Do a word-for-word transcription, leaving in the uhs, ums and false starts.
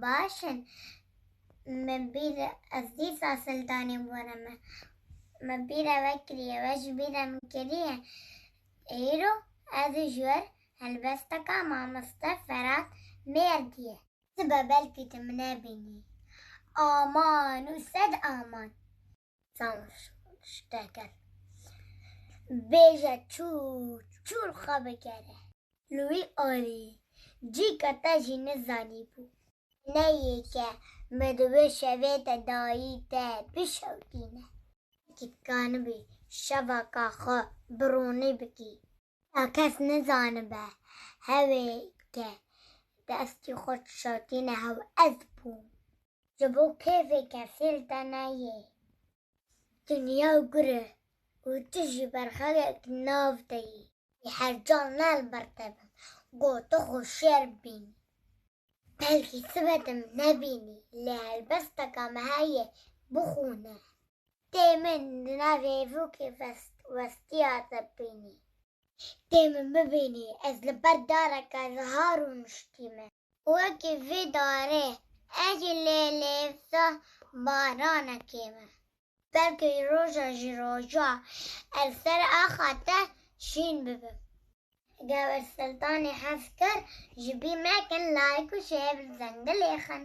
Baş in. Min bîr ez dîsa Siltanê bûre me. Me bîre we kiriye, we ji bîre min kiriye. Îro ez ê ji we helbesteka mamoste Ferhat Mêrdî ye. Sibe belkî tu min nebînî. Aman û sed aman. Samş şteker. Bêje çûr çûr xwe bikere. Li wî alî cîka te jî nizanîbû. Ne yê ke me di wê şevê de dayî te bişewtîne. Kî dikanibî şevaka xwe bi ronî bikî. Ya kes nizanibe hewê ke destî xwe şewtîne hew ez bûm. Ji bo kêfê kesî li te neyê. Dinya gur e û tu jî berxelek nav de yî. Her can ne li ber te bim, go tu xwe şêr bînî. Belkî sibe tu min nebînî, lê helbesteka me heye bixûne. Tê min di nav hêvokê west-, westiya te bînî. Tê min bibînî, ez li ber dareka zihar rûniştîme. Wekî vê darê, ez jî lê lêvza baranekê me. Belkî roja ji roja ez ser axa te şîn bibim. Eger we Siltanê hez kir, ji bîr nekin like û share bi zengilê xin.